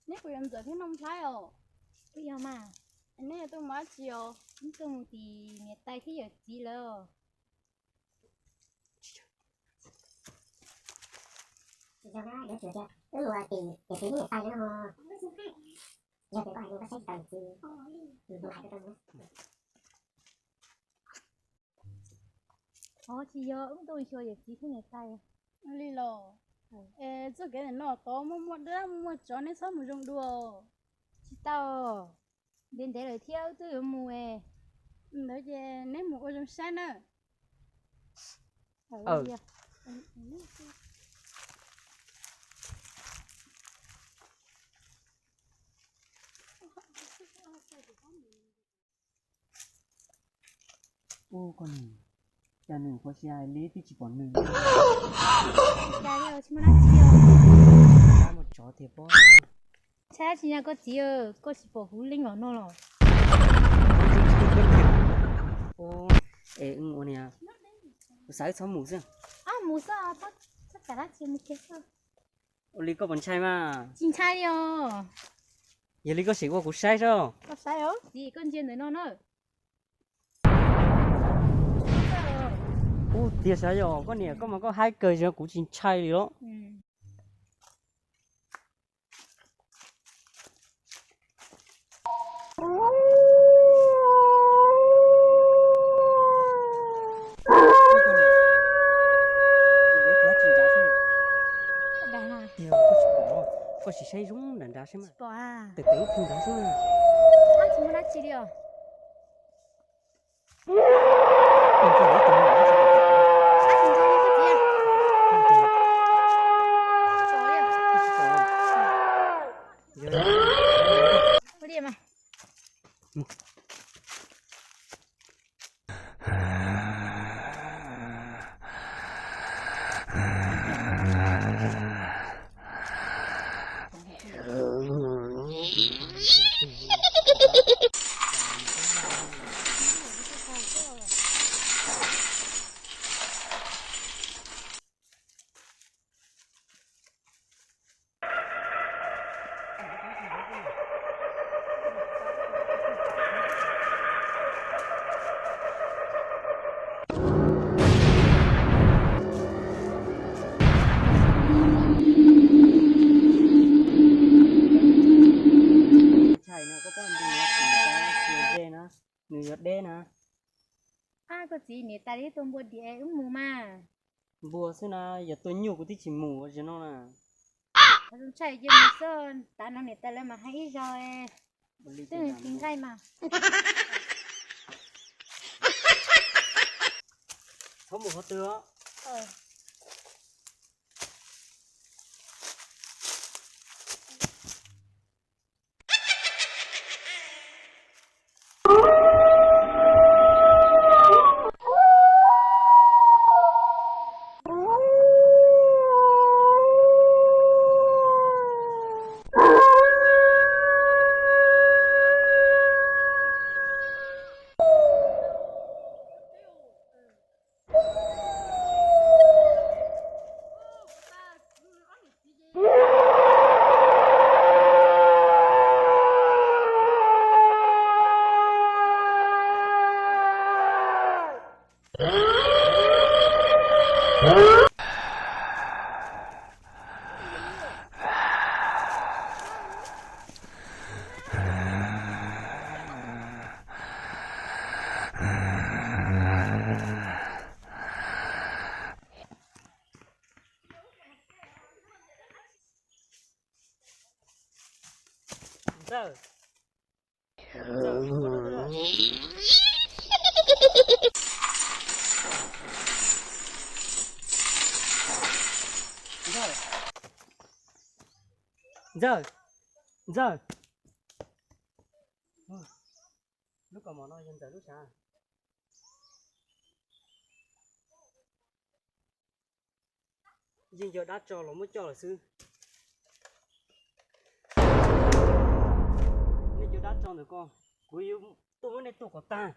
Neb puas yog Ntxawm thiab Nooj Nplhaib os? Puas yog mas? Neb yuav tuaj mus dab tsi os? Wb tuaj mus tim niam tais thiab yawm txiv lawm. Ov, tsis yog, wb tuaj xyuas yawm txiv thiab niam tais. Li los, es txoj kev ntawm no tod muaj muaj dab muaj muaj tsov, neb txhob mus zoo dua. Tsis tau, ntev ntev lawm thiab wb twb yuav mus es. Ntawd ces neb mus ua zoo saib na. Ub, koj niam, cas nws ua si hais li twb tsis pom nws. Cas li tsis muaj dab tsi os. Dab muaj tsov tiag pob. Ntshai dab tsi na koj txiv, koj tsis pom huv leej los no los. Es ua niam, kuv xav wb txhob mus xwb. Mus xwb, txhob kam dab tsi, mus kiag xwb. Ua li koj puas ntshai mas? Tsis ntshai li os. Yog li koj sim ua kuv saib soj. Koj saib os, txiv, koj ntsia ntawm no na. Ub, tiag sav yog koj niam, koj mas koj haib kawg, kuv tsis ntshai li los. Koj sim saib zoo nram nrad saib mas. Pom a. Tes tes ib tug nrad xwb na. Tsis muaj dab tsi li os. Ntshai no koj pom nws, nws, nws, nws yuav deb na. Ab, koj txiv, niam tais li tua npua diam wb mus mas. Npua xwb na, yog tua nyuj kuv twb tsis mus ua zim no na. Ntshai ces mus xwb, tav no niam tais lawv mas hais ib zaug, twb tsis nqaij mas. Txhob mus qhov twg os. Ntxawg. Ntxawg. Ntxawg. Lub kaus mom no yog Ntxawg lub sav. Yeej yog dab tsov los muab coj lawm xwb. Nej cov dab tsov ntawm ko, kuv yuav tuaj muab nej tua kom tag.